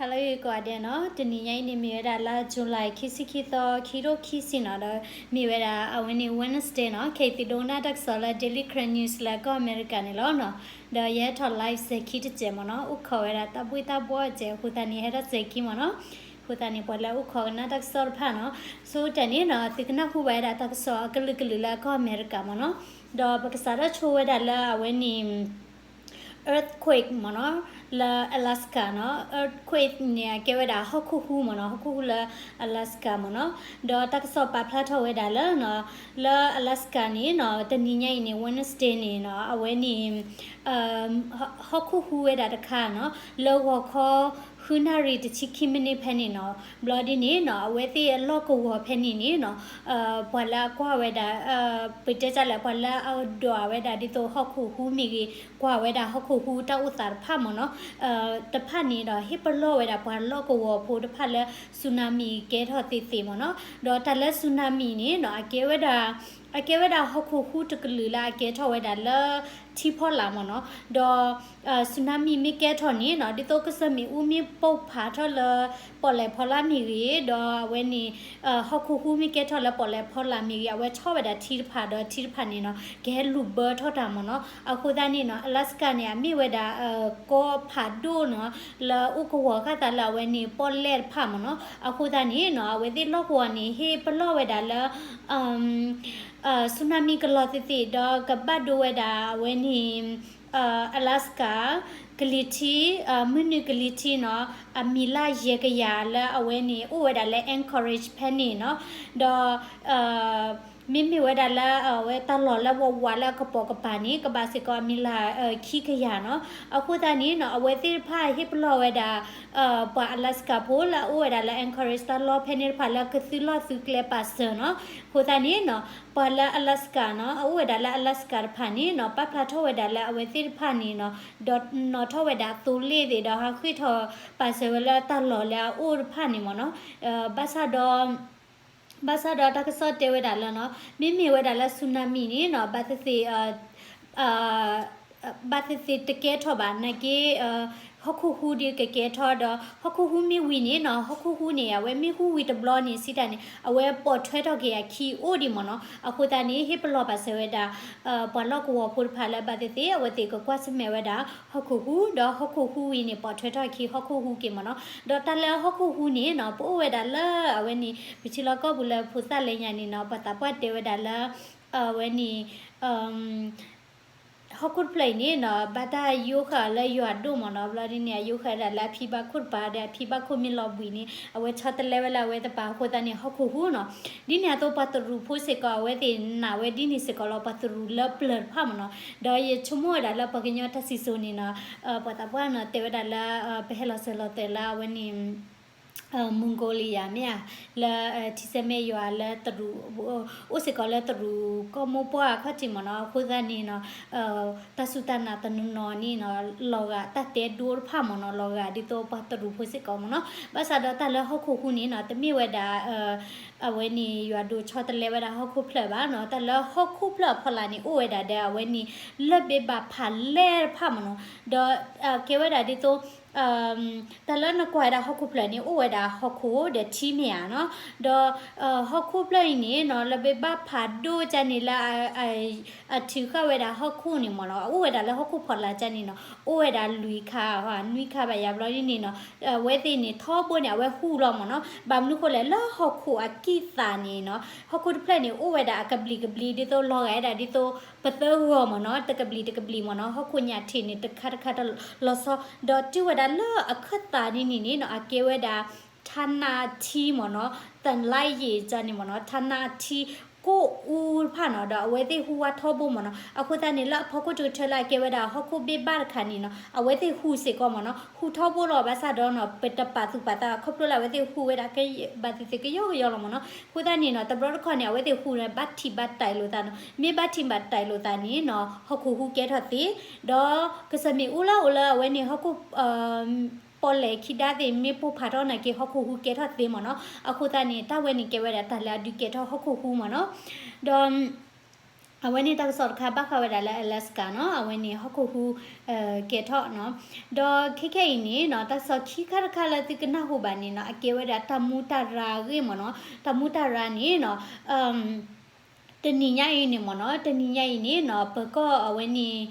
Hello ကိးဂၤဒဲးနီၤ, တနံၤညါအံၤန့ၣ် မ့ၢ်ဝဲဒၣ်လါ July ခံဆံခံသီ ခံထိခံဆံနီၤ, ဒီးမ့ၢ်ဝဲဒၣ်အဝဲန့ၣ် Wednesday နီၤ, ခဲအံၤသုဒိကနၣ်တၢ်ကစီၣ်လၢ Daily Karen News လၢကီၢ်အမဲရကၤန့ၣ်လီၤနီၤ, ဒီးယဟဲထီၣ် live စဲၤခံတစဲးမ့ၢ်နီၤ, အိၣ်ခိးဝဲဒၣ်တၢ်ဘှ့ၣ်တၢ်ဘှီၣ်စဲး အဃိသတးန့ၣ် ဟဲထီၣ်စဲၤခံမ့ၢ်နီၤ, အဃိသတးန့ၣ် ပှၤလၢအအိၣ်ခိးကနၣ်တၢ်ကစီၣ်တဖၣ်နီၤ, ဆိကတၢၢ်န့ၣ်နီၤ သုကနၢ်ဟူဘၣ်ဝဲဒၣ်တၢ်ကစီၣ်အကလုာ်ကလုာ်လၢကီၢ်အမဲရကၤမ့ၢ်နီၤ, ဒီးပကစးထီၣ်ဆိဝဲဒၣ်လၢအဝဲန့ၣ် earthquake မ့ၢ်နီၤ, လၢ Alaska နီၤ, earthquake န့ၣ် အကဲဝဲဒၣ်ဟီၣ်ခိၣ်ဟူမ့ၢ်နီၤ, ဟီၣ်ခိၣ်ဟူလၢ Alaska မ့ၢ်နီၤ, ဒီးတၢ်ကစီၣ်ပာ်ဖျါထီၣ်ဝဲဒၣ်လၢနီၤ, လၢ Alaska န့ၣ်နီၤ တနံၤညါအံၤန့ၣ် Wednesday န့ၣ်နီၤ အဝဲန့ၣ် ဟီၣ်ခိၣ်ဟူဝဲဒၣ်တခါနီၤ, လၢဂီၤခီ ဃုနၣ်ရံၣ်တဆံခံမံးနံးဖဲန့ၣ်နီၤ, ဘျီဒ်န့ၣ်နီၤ အဝဲသ့ၣ်အလီၢ်ကဝီၤဖဲန့ၣ်န့ၣ်နီၤ, ပှၤလၢအကွၢ်ဝဲဒၣ် ပတဲတၢ်လဲၣ် ပှၤလၢအဒွးဝဲဒၣ်ဒ်သိးဟီၣ်ခိၣ်ဟူမ့ၢ်ဂ့ၤ, ကွၢ်ဝဲဒၣ်ဟီၣ်ခိၣ်ဟူတၢ်အိၣ်သးတဖၣ်မ့ၢ်နီၤ, တဖၣ်န့ၣ်ဒီး ဟ့ၣ်ပလီၢ်ဝဲဒၣ်ပှၤလီၢ်ကဝီၤဖိတဖၣ်လၢ tsunami ကဲထီၣ်သ့သ့မ့ၢ်နီၤ, ဒီးတၢ်လၢ tsunami န့ၣ်နီၤ အကဲဝဲဒၣ် အကဲဝဲဒၣ်ဟီၣ်ခိၣ်ဟူတကလုာ်လၢအကဲထီၣ်ဝဲဒၣ်လၢ ထံဖီလာ်မ့ၢ်နီၤ, ဒီး tsunami မ့ၢ်ကဲထီၣ်န့ၣ်နီၤ ဒ်သိးကစၢၢ်မ့ၣ်အူမ့ၢ်ပိၢ်ဖးထီၣ်လၢ ပီၣ်လဲၣ်ဖီလာ်မ့ၢ်ဂ့ၤ, ဒီးအဝဲန့ၣ် ဟီၣ်ခိၣ်ဟူမ့ၢ်ကဲထီၣ်လၢပီၣ်လဲၣ်ဖီလာ်မ့ၢ်ဂ့ၤ အဝဲဆီၣ်ဝဲဒၣ်ထံတဖၣ်ဒီးထံတဖၣ်န့ၣ်နီၤ ကဟဲလူၤဘၢထီၣ်တၢ်မ့ၢ်နီၤ, အဃိသတးန့ၣ်နီၤ Alaska န့ၣ် အမ့ၢ်ဝဲဒၣ် ကီၢ်ဖးဒိၣ်နီၤ လၢအိၣ်ကဝီၤဃၣ်သးလၢအဝဲန့ၣ် ပီၣ်လဲၣ်တဖၣ်မ့ၢ်နီၤ, အဃိသတးန့ၣ်နီၤ အဝဲသ့ၣ်လီၢ်ကဝီၤန့ၣ် ဟ့ၣ်ပလီၢ်ဝဲဒၣ်လၢ tsunami ကလီၤသ့သ့ ဒီးကဘၣ်ဒိဝဲဒၣ်အဝဲန့ၣ် Alaska ကလံၤထံး မုၢ်နုာ်ကလံၤထံးနီၤ အမံၤလၢယဲၢ်ကယၤလၢအဝဲန့ၣ် အိၣ်ဝဲဒၣ်လၢ Anchorage ဖဲန့ၣ်နီၤ, ဒီး မ့မ့ၢ်ဝဲဒၣ်လၢအဝဲတၢ်လီၢ်လၢဝးဝးလၢအကပိာ်ကပၤန့ၣ် ကဘၣ်စ့ၢ်ကီးအမံၤလၢခံကယၤနီၤ, အဃိသတးန့ၣ်နီၤ အဝဲသ့ၣ်တဖၣ်ဟ့ၣ်ပလီၢ်ဝဲဒၣ် ပှၤ Alaska ဖိလၢအအိၣ်ဝဲဒၣ်လၢ Anchorage တၢ်လီၢ်ဖဲန့ၣ်တဖၣ်လၢကသုလီၢ်သုကျဲပာ်စၢၤနီၤ, အဃိသတးန့ၣ်နီၤ ပှၤလၢ Alaska နီၤ အအိၣ်ဝဲဒၣ်လၢ Alaska တဖၣ်န့ၣ်နီၤ ပာ်ဖျါထီၣ်ဝဲဒၣ်လၢအဝဲသ့ၣ်တဖၣ်န့ၣ်နီၤ ဒိးနီၣ်ထီၣ်ဝဲဒၣ်သိလ့ၣ်သ့ၣ်ဒီးဟးဃ့ၢ်ထီၣ်ပာ်စၢၤဝဲလၢတၢ်လီၢ်လၢအအိၣ်တဖၣ်န့ၣ်မ့ၢ်နီၤ, ဘၣ်ဆၣ်ဒီး ဘၣ်ဆၣ်ဒီးတၢ်ကစီၣ်တဲဝဲဒၣ်လၢနီၤ မ့မ့ၢ်ဝဲဒၣ်လၢ tsunami န့ၣ်နီၤ ဘၣ်သ့ၣ်သ့ၣ် ဘၣ်သ့ၣ်သ့ၣ်တကဲထီၣ်ဘၣ် နာ်က့ ဟီၣ်ခိၣ်ဟူဒ်ကကဲထီၣ်ဒီး ဟီၣ်ခိၣ်ဟူမ့ၢ်ဝံၤန့ၣ်နီၤ ဟီၣ်ခိၣ်ဟူန့ၣ် အဝဲမ့ၢ်ဟူဝံၤတဘျီန့ၣ် စံးတၢ်န့ၣ် အဝဲပိာ်ထွဲထီၣ်က့ၤအခံအိၣ်ဒံးမ့ၢ်နီၤ, အဃိသတးန့ၣ် ဟ့ၣ်ပလီၢ်ပာ်စၢၤဝဲဒၣ် ပှၤလီၢ်ကဝီၤဖိတဖၣ်လၢ ဘၣ်သ့ၣ်သ့ၣ် အဝဲသ့ၣ်ကကွၢ်ဆၢၣ်မဲာ်ဝဲဒၣ် ဟီၣ်ခိၣ်ဟူ ဒီးဟီၣ်ခိၣ်ဟူဝံၤန့ၣ် ပိာ်ထွဲထီၣ်အခံဟီၣ်ခိၣ်ဟူက့ၤမ့ၢ်နီၤ, ဒီးတၢ်လၢဟီၣ်ခိၣ်ဟူန့ၣ်နီၤ ပအိၣ်ဝဲဒၣ်လၢအဝဲန့ၣ် ပထံလီၢ်ကီၢ်ပူၤလၢဖိသၣ်လၢညါန့ၣ်နီၤ ပှၤသးပှၢ်တဲဝဲဒၣ်လၢ အဝဲန့ၣ် ဟီၣ်ခိၣ်တဖျၢၣ်အံၤန့ၣ်နီၤ ဘၣ်တၢ်ယိဃာ်လၢယွၤဒိၣ်မ့ၢ်နီၤ, ဘျီဒ်န့ၣ် အယိဃာ်ဝဲဒၣ်လၢအဖံဘၣ်ခိၣ်တပၤဒီး အဖံဘၣ်ခိၣ်မ့ၢ်လီၤဘှံးန့ၣ် အဝဲဆီတလဲဝဲလၢအဝဲတပၤအဃိသတးန့ၣ် ဟီၣ်ခိၣ်ဟူနီၤ, ဒ်န့ၣ်အသိးပှၤတရူးဖိစ့ၢ်ကီး အဝဲသ့ၣ်နာ်ဝဲဒ်န့ၣ်စ့ၢ်ကီးလီၤ ပှၤတရူးလၢပျၢၤတဖၣ်မ့ၢ်နီၤ, ဒီးယဆိကမိၣ်ဝဲဒၣ်လၢပှၤကညီတၢ်စံၣ်စိၤန့ၣ်နီၤ ပှၤသးပှၢ်နီၤ တဲဝဲဒၣ်လၢ ပဟဲလီၤစၢၤလီၤသွဲၣ်လၢအဝဲန့ၣ် Mongolia မ့ၢ်ဧါ, လၢထံဆဲမဲးယွၤလၢတရူး အိၣ်စ့ၢ်ကီးလၢတရူးကီၢ်မိၢ်ပှၢ်အခီၣ်ထံးမ့ၢ်နီၤ, အဃိသတးန့ၣ်နီၤ တၢ်စူၢ်တၢ်နာ်တနီၤနီၤန့ၣ်နီၤ လီၤဂာ်တၢ်တဲဒိတဖၣ်မ့ၢ်နီၤ, လီၤဂာ်ဒ်သိးပှၤတရူးဖိစ့ၢ်ကီးမ့ၢ်နီၤ, ဘၣ်ဆၣ်ဒီးတၢ်လၢဟီၣ်ခိၣ်ဟူန့ၣ်နီၤ တမ့ၢ်ဝဲဒၣ် အဝဲန့ၣ် ယွၤဒိၣ်ဆီတလဲဝဲဒၣ်ဟီၣ်ခိၣ်ဖျၢၣ်ဘၣ်နီၤ, တၢ်လၢဟီၣ်ခိၣ်ဖျၢၣ်အဖီလာ်န့ၣ် အိၣ်ဝဲဒၣ်ဒီးအဝဲန့ၣ် လၢၢ်ဘ့ဘၣ်ဖးလဲၢ်တဖၣ်မ့ၢ်နီၤ, ဒီးကဲဝဲဒၣ်ဒ်သိး တၢ်လၢနကွၢ်ဝဲဒၣ်ဟီၣ်ခိၣ်ဖျၢၣ်န့ၣ် အိၣ်ဝဲဒၣ်ဟီၣ်ခိၣ်ဒီးထံမ့ၢ်ဧါနီၤ, ဒီး ဟီၣ်ခိၣ်ဖျၢၣ်အံၤန့ၣ်နီၤ လၢၢ်ဘ့ဘၣ်ဖးဒိၣ်ကန့ၣ်လၢ အထုးဃာ်ဝဲဒၣ်ဟီၣ်ခိၣ်န့ၣ်မ့ၢ်နီၤ အိၣ်ဝဲဒၣ်လၢဟီၣ်ခိၣ်ဖီလာ်ကန့ၣ်နီၤ အိၣ်ဝဲဒၣ်လွံၢ်ခါ နွံခါဘၣ်ယၤဘျီဒ်န့ၣ်နီၤ, အဝဲသ့ၣ်န့ၣ် ထီဘိန့ၣ် အဝဲဟူလီၤမ့ၢ်နီၤ, ဘၣ်မနုၤဃိလဲၣ် လၢဟီၣ်ခိၣ်အကံၢ်သးန့ၣ်နီၤ ဟီၣ်ခိၣ်တဖျၢၣ်န့ၣ် အိၣ်ဝဲဒၣ်အကဘျံးကဘျၣ် ဒ်သိးလီၤဂာ်ဝဲဒၣ်ဒ်သိး ပသၢဂီၤမ့ၢ်နီၤ တကဘျံးတကဘျံးမ့ၢ်နီၤ ဟီၣ်ခိၣ်ညၣ်ထံးန့ၣ် တခါတခါတလီၤဆီ ဒီးတုၤဝဲဒၣ်လၢအခၢၣ်သးဒ်န့ၣ်န့ၣ်နီၤ အကဲဝဲဒၣ် ထါနါထံမ့ၢ်နီၤ သၣ်လါယံာ်ကန့ၣ်မ့ၢ်နီၤ ထါနါထံ ကိၣ်အူတဖၣ်နီၤ ဒီးအဝဲသ့ၣ်ဟူဝါထီဘိမ့ၢ်နီၤ အဃိသတးန့ၣ် လၢအဖီခိၣ်တကထၢလၢအကဲဝဲဒၣ်ဟီၣ်ခိၣ်ဘ့ၣ်ဘၣ်တခါန့ၣ်နီၤ အဝဲသ့ၣ်ဟူစ့ၢ်ကီးမ့ၢ်နီၤ ဟူထီဘိလီၤ ဘၣ်ဆၣ်ဒီးနီၤ ပတပာ်သူၣ်ပာ်သး ခီဖျိလၢအဝဲသ့ၣ်ဟူဝဲဒၣ်ကဲ ဘၣ်သ့ၣ်သ့ၣ်ကယီကယီလီၤမ့ၢ်နီၤ အဃိသတးန့ၣ်နီၤ တဘျီတခီၣ်န့ၣ် အဝဲသ့ၣ်ဟူန့ၣ် ဘၣ်ထံၣ်ဘၣ်တၢ်လိာ်သးနီၤ မ့ၢ်ဘၣ်ထံၣ်ဘၣ်တၢ်လိာ်သးန့ၣ်နီၤ ဟီၣ်ခိၣ်ဟူကဲထီၣ်သ့ ဒီးကစၢ်မ့ၣ်အူလၢအိၣ်လၢအဝဲန့ၣ် ဟီၣ်ခိၣ် ပီၣ်လဲၣ်ခံဒါသ့ၣ် မ့ၢ်ပိၢ်ဖးထီၣ်နာ်က့ ဟီၣ်ခိၣ်ဟူကဲထီၣ်သ့မ့ၢ်နီၤ အဃိသတးန့ၣ် တၢ်ဝဲန့ၣ်ကဲဝဲဒၣ်တၢ်လၢအဒုးကဲထီၣ်ဟီၣ်ခိၣ်ဟူမ့ၢ်နီၤ ဒီး အဝဲန့ၣ်တၢ်ကစီၣ်တခါဘၣ်ဃးဝဲဒၣ်လၢ Alaska နီၤ, အဝဲန့ၣ်ဟီၣ်ခိၣ်ဟူး ကဲထီၣ်နီၤ. ဒီးခဲခဲအံၤန့ၣ်နီၤ, တၢ်ကစီၣ်ခံခါတခါလၢသုကနၢ်ဟူဘၣ်န့ၣ်နီၤ, အကဲဝဲဒၣ်တၢ်မူတၢ်ရၤအဂ့ၢ်မ့ၢ်နီၤ. တၢ်မူတၢ်ရၤန့ၣ်နီၤ, တနံၤညါအံၤန့ၣ်မ့ၢ်နီၤ, တနံၤညါအံၤန့ၣ်နီၤ, ပၢၤကီၢ်အဝဲန့ၣ်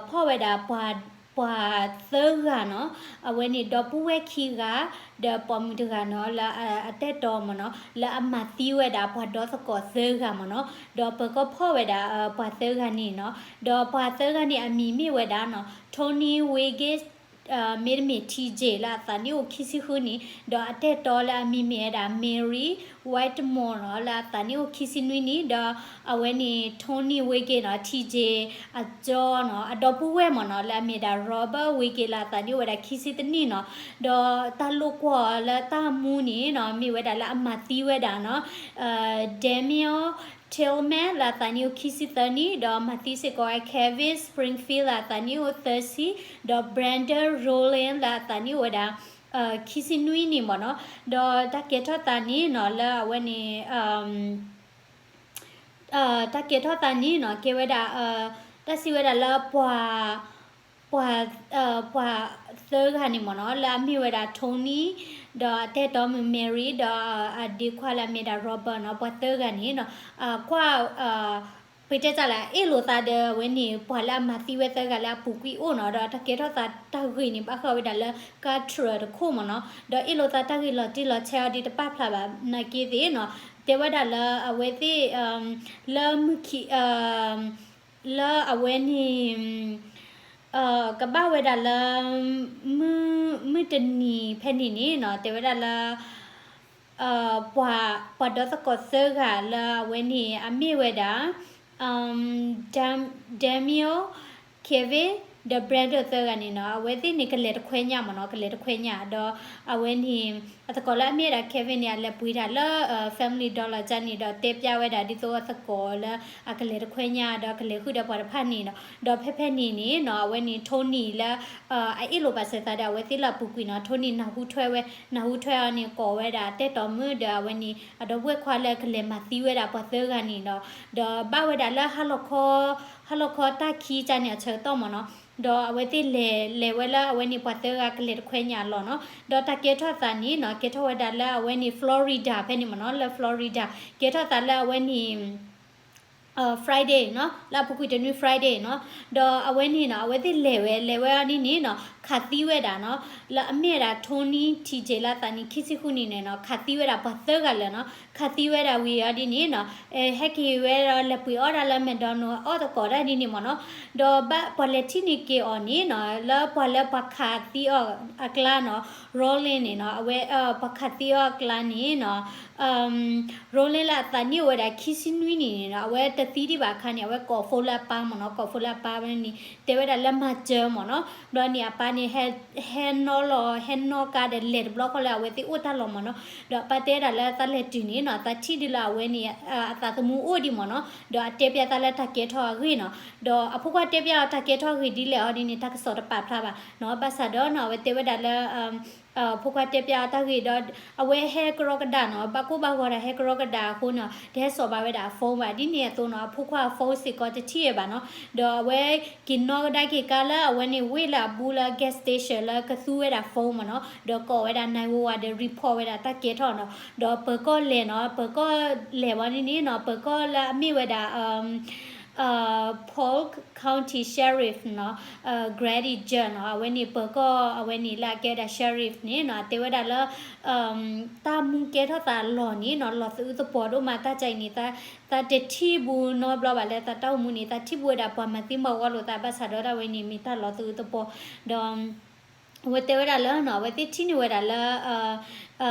ဖီၣ်ဝဲဒၣ်ပှၤ ပှၤသၢဂၤနီၤ, အဝဲန့ၣ်ဒီပုၢ်ဝဲၢ်ခံဂၤ ဒီးပိာ်မုၣ်တဂၤနီၤ, လၢအတဲတီမ့ၢ်နီၤ, လၢအမၤသံဝဲဒၣ်ပှၤဒီသကိးသၢဂၤမ့ၢ်နီၤ. ဒီးပၢၤကီၢ်ဖီၣ်ဝဲဒၣ် ပှၤသၢဂၤန့ၣ်နီၤ, ဒီးပှၤသၢဂၤန့ၣ်အမံၤမ့ၢ်ဝဲဒၣ်နီၤ, Tony Wiggins မ့တမ့ၢ် ထံကၠ့ လၢအသးနံၣ်အိၣ်ခံဆံဃုနံၣ်, ဒီးအတဲတီလၢအမံၤမ့ၢ်ဝဲဒၣ် Mary Whitmore နီၤ, လၢအသးနံၣ်အိၣ်ခံဆံနွံနံၣ်, ဒီးအဝဲန့ၣ် Tony Wiggins နီၤ, ထံကၠ့ အကၠီနီၤ, အဒီပုၢ်ဝဲၢ်မ့ၢ်နီၤ, လၢအမ့ၢ်ဒၣ် Robert Wiggins လၢအသးနံၣ်အိၣ်ဝဲဒၣ်ခံဆံတနံၣ်နီၤ. ဒီးတၢ်လိာ်ကွီၢ်လၢတၢ်မူန့ၣ်နီၤ, မ့ၢ်ဝဲဒၣ်လၢအမၤသံဝဲဒၣ်နီၤ, Daniel Tillman လၢအသးနံၣ်အိၣ်ခံဆံသၢနံၣ်, ဒီးမၤသံစ့ၢ်ကီးဝဲ Kevin Springfield လၢအသးနံၣ်အိၣ်သၢဆံ, ဒီး Brandon Rollins လၢအသးနံၣ်အိၣ်ဝဲဒၣ် ခံဆံနွံနံၣ်မ့ၢ်နီၤ. ဒီးတၢ်ကဲထီၣ်သးန့ၣ်နီၤ, လၢအဝဲန့ၣ် တၢ်ကဲထီၣ်သးန့ၣ်နီၤ, ကဲဝဲဒၣ် တၢ်စံးဝဲဒၣ်လၢပှၤ ပှၤ ပှၤသၢဂၤန့ၣ်မ့ၢ်နီၤ, လၢအမ့ၢ်ဝဲဒၣ် Tony ဒီးအတဲတီမုၣ် Mary ဒီးအဒ့ခွါလၢအမ့ၢ်ဒၣ် Robert နီၤ, ပှၤသၢဂၤန့ၣ်နီၤ, ကွၢ် ပတဲတၢ်လၢအ့ၣ်လိာ်သးဒီးအဝဲန့ၣ် ပှၤလၢအမၤသံဝဲသၢဂၤလၢအပူၤကွံာ်အိၣ်နီၤ, ဒီးတၢ်ကဲထီၣ်သးတၢ်ဂ့ၢ်န့ၣ် ဘၣ်ဃးဝဲဒၣ်လၢ ကါထြၢးတခိၣ်မ့ၢ်နီၤ, ဒီးအ့ၣ်လိာ်သးတၢ်ဂ့ၢ်လီၤတံၢ်လီၤဆဲးအီၤဒ်တပာ်ဖျါဘၣ်နာ်က့သ့ၣ်နီၤ, တဲဝဲဒၣ်လၢအဝဲသ့ၣ် လၢမုၢ်ခံ လၢအဝဲန့ၣ် ကဘၣ်ဝဲဒၣ်လၢ မုၢ် မုၢ်တနံၤဖဲန့ၣ်န့ၣ်နီၤ, တဲဝဲဒၣ်လၢ ပှၤ ပှၤဒီသကိးသၢဂၤလၢအဝဲန့ၣ် အမ့ၢ်ဝဲဒၣ် Daniel, Kevin ဒီး Brandon သၢဂၤန့ၣ်နီၤ, အဝဲသ့ၣ်န့ၣ်ကလဲၤတခွဲညၣ်မ့ၢ်နီၤ, ကလဲၤတခွဲညၣ် ဒီးအဝဲန့ၣ် အသကိးလၢအမ့ၢ်ဝဲဒၣ် Kevin န့ၣ် အလဲၤပှ့ၤတၢ်လၢ Family Dollar ကန့ၣ် ဒီးတဲပျၢ်ဝဲဒၣ်ဒ်သိးအသကိးလၢအကလဲၤတခွဲညၣ် ဒီးကလဲၤဃုာ်ဒီးပှၤတဖၣ်န့ၣ်နီၤ, ဒီးဖဲဖဲန့ၣ်န့ၣ်နီၤ အဝဲန့ၣ် Tony လၢ အအ့ၣ်လိာ်ဘၣ်စၢၤသးဒီးအဝဲသ့ၣ်လၢအပူၤကွံာ်နီၤ, Tony နၢ်ဟူထွဲဝဲ, နၢ်ဟူထွဲအီၤန့ၣ် ကိးဝဲဒၣ်တဲတီမုၣ်ဒီးအဝဲန့ၣ် အဒီပုၢ်ဝဲၢ်ခွါလၢကလဲၤမၤသံဝဲဒၣ်ပှၤသၢဂၤန့ၣ်ဒီး, ဒီးဘၣ်ဝဲဒၣ်လၢ ဟါလီၤခီတၢ်ခံကန့ၣ်အဆၢကတီၢ်မ့ၢ်နီၤ, ဒီးအဝဲသ့ၣ်လဲၤ လဲၤဝဲလၢအဝဲန့ၣ်ပှၤသၢဂၤကလဲၤတခွဲညၣ်အလီၢ်နီၤ, ဒီးတၢ်ကဲထီၣ်သးန့ၣ်နီၤ ကဲထီၣ်ဝဲဒၣ်လၢအဝဲန့ၣ် Florida ဖဲန့ၣ်မ့ၢ်နီၤ, လၢ Florida ကဲထီၣ်သးလၢအဝဲန့ၣ် Friday နီၤ, လၢအပူၤကွံာ်တနွံ Friday နီၤ, ဒီးအဝဲန့ၣ်နီၤ အဝဲသ့ၣ်လဲၤဝဲ လဲၤဝဲအီၤဒ်န့ၣ်နီၤ ခးသံဝဲဒၣ်နီၤ, လၢအမ့ၢ်ဝဲဒၣ် Tony TJ လၢအသးနံၣ်ခံဆံဃုနံၣ်န့ၣ်နီၤ ခးသံဝဲဒၣ်ပှၤသၢဂၤလၢာ်နီၤ, ခးသံဝဲဒၣ်ဝံၤအီၤဒ်န့ၣ်နီၤ, ဟဲက့ၤဝဲဒီးလဲၤပှ့ၤအီၣ်ဒၣ်လၢ McDonald အီၣ်သကိးဒၣ်ဒ်န့ၣ်မ့ၢ်နီၤ, ဒီးဘၣ်ပှၤလဲၤထံၣ်န့ၢ်က့ၤအီၤန့ၣ်နီၤ လၢပှၤလၢပှၤခးသံအီၤအကျါနီၤ, Rollins န့ၣ်နီၤ အဝဲ ပှၤခးသံအီၤအကျါန့ၣ်နီၤ Rollins လၢအသးနံၣ်အိၣ်ဝဲဒၣ်ခံဆံနွံနံၣ်န့ၣ်နီၤ အဝဲတသံဒံးဘၣ်အခါန့ၣ် အဝဲကိး phone လၢအပၢ်မ့ၢ်နီၤ, ကိး phone လၢအပၢ်ဝဲန့ၣ် တဲဝဲဒၣ်လၢမၤစၢၤမ့ၢ်နီၤ, ဘျီန့ၣ်အပၢ်န့ၣ် ဟဲ ဟဲနီၣ်လီၤ ဟဲနီၣ်ကါဒီးလဲၤတဘျီဃီလၢအဝဲသ့ၣ်အိၣ်တၢ်လီၢ်မ့ၢ်နီၤ, ဒီးအပၢ်တဲဒၣ်လၢသးလဲၤတုၤန့ၣ်နီၤ သးထံၣ်ဒုးလၢအဝဲန့ၣ် အသးသမူအိၣ်ဒံးမ့ၢ်နီၤ, ဒီးအတဲပျၢ်သးလၢတၢ်ကဲထီၣ်အဂ့ၢ်နီၤ, ဒီးအဖိခွါတဲပျၢ်အီၤတၢ်ကဲထီၣ်အဂ့ၢ်ဒ်လဲၣ်အီၤဒ်န့ၣ် တၢ်ကစီၣ်တပာ်ဖျါဘၣ်နီၤ, ဘၣ်ဆၣ်ဒီးနီၤ အဝဲတဲဝဲဒၣ်လၢ ဖိခွါတဲပျၢ်အီၤတၢ်ဂ့ၢ်ဒီး အဝဲဟဲကရီကဒါနီၤ, ဘၣ်ကိၢ်ဘၣ်ဂီၤတၢ်ဟဲကရီကဒါအဃိနီၤ တဟဲစိာ်ဘၣ်ဝဲဒၣ်အ phone ဘၣ်, ဒ်န့ၣ်အသိးနီၤ အဖိခွါအ phone စ့ၢ်ကီးတထံၣ်ဝဲဘၣ်နီၤ, ဒီးအဝဲက့ၤနီၣ်ကဒါက့ၤကါလၢအဝဲန့ၣ် ဝ့ၢ်လၢအဘူးလၢ gas station လၢကသူဝဲဒၣ် phone မ့ၢ်နီၤ, ဒီးကိးဝဲဒၣ် nine one one ဒီး report ဝဲဒၣ်တၢ်ကဲထီၣ်နီၤ, ဒီးပၢၤကီၢ်လဲၤနီၤ, ပၢၤကီၢ်လဲၤဝဲန့ၣ်န့ၣ်နီၤ, ပၢၤကီၢ်လၢအမ့ၢ်ဝဲဒၣ် Polk County Sheriff နီၤ, Grady Judd နီၤ, အဝဲန့ၣ်ပၢၤကီၢ်အဝဲန့ၣ်လၢအကဲဝဲဒၣ် sheriff န့ၣ်နီၤ တဲဝဲဒၣ်လၢ တၢ်မူကဲထီၣ်သးလီၢ်န့ၣ်နီၤ လီၤသးအုးသပှီၤဒိၣ်မး, တၢ်ကဲအံၤန့ၣ် သးတထံၣ်ဘူးနီတဘျီဘၣ်လၢသးတၢ်အိၣ်မူန့ၣ် သးထံၣ်ဘူးဝဲဒၣ်ပှၤမၤသံမၤဝီလိာ်သး ဘၣ်ဆၣ်ဒီးတၢ်ဝဲန့ၣ်မ့ၢ်တၢ်လီၤသးအုးသပှီၤ ဒီး အဝဲတဲဝဲဒၣ်လၢနီၤ အဝဲသ့ၣ်ထံၣ်န့ၢ်ဝဲဒၣ်လၢ